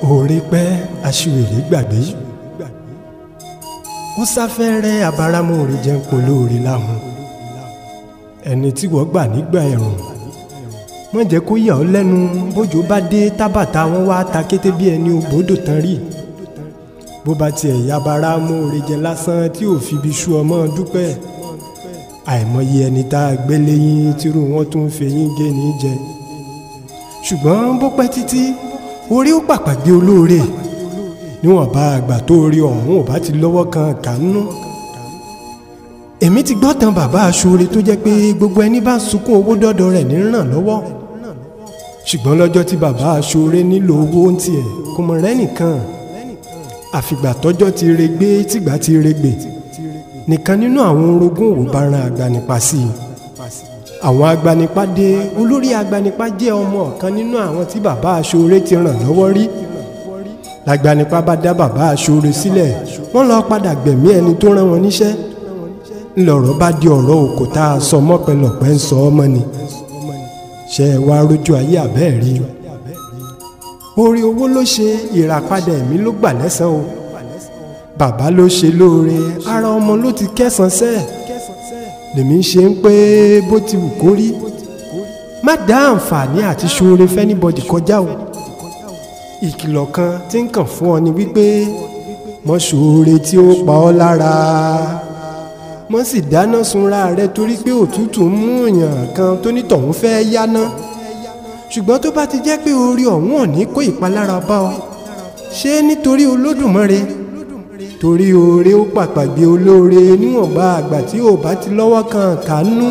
Oore pẹ́ aṣiwèrè gbàgbé. Ó sáfẹ́rẹ́ abáramóore jẹ́ ń polóore láhùn. Ẹni tí wọ́n gbà nígbà ẹ̀rùn, wọ́n jẹ́ kó yà ọ́ lẹ́nu bójò bá dé tábàtà wọn wá ta kété bí ẹni ògbódò tán rí. Bó bá tiẹ̀ yabaramóore jẹ lásán tí ò fi ibi ṣú ọmọ dúpẹ́. Àìmọye ẹni tá a gbé léyìn tírú wọn tún fẹyín gé ní jẹ. Ṣùgbọ́n bó pẹ́ títí, orí ó pàpà gbé olóore. Níwọ̀n bá àgbà tó rí ọ̀hún ò bá ti lọ́wọ́ kan kàánú. Èmi ti gbọ́ tán bàbá aṣoore tó jẹ́ pé gbogbo ẹni bá sunkún owó dọ́dọ̀ rẹ̀ ní ràn lọ́wọ́. Ṣùgbọ́n lọ́jọ́ tí bàbá aṣoore nílò owó ń tiẹ̀ kò mọ̀ rẹ́ nìkan. Àfìgbà tọ́jọ́ ti regbé tìgbà ti regbè nìkan nínú àwọn orogún òwò bá ran agbanipa sí i. Àwọn agbanipa dé, olórí agbanipa jẹ́ ọmọ ọ̀kan nínú àwọn tí bàbá aṣoore ti ràn lọ́wọ́ rí. Lágbanipa bá dá bàbá aṣoore sílẹ̀, wọ́n lọ padà gbẹ̀mí ẹni tó rán wọn níṣẹ́. Ńlọrọ̀ bá di ọ̀rọ̀ òkò tá a sọ mọ́pẹ́lọpẹ́ ń sọ ọmọ ni. Ṣé ẹ wá rójú ayé àbẹ́ẹ̀ rí? Orí owó ló ṣe, ìràpadà ẹ̀mí ló gbà lẹ́san o. Bàbá ló ṣe lóore, ara ọmọ ló ti kẹ́sàn sẹ́ẹ̀. Lèmi ń ṣe ń pé bó ti wù kó rí. Má dá àǹfààní àti ṣoore fẹ́nibọ́dì kọjá o. Ìkìlọ̀ kan tí ń kàn fún ọ ni wípé mọ́ ṣoore tí ó pa ọ́ lára. Mọ́ sì dáná sunra rẹ torí pé òtútù ń mú èèyàn kan tó ní tọ̀hún fẹ́ yáná. Ṣùgbọ́n tó bá ti jẹ́ pé orí ọ̀hún ò ní kó ìpalára bá ọ, ṣé nítorí Olódùmarè? Torí oore ó pàpà gbé olóore níwọ̀nba àgbà tí ò bá ti lọ́wọ́ kan kàánú.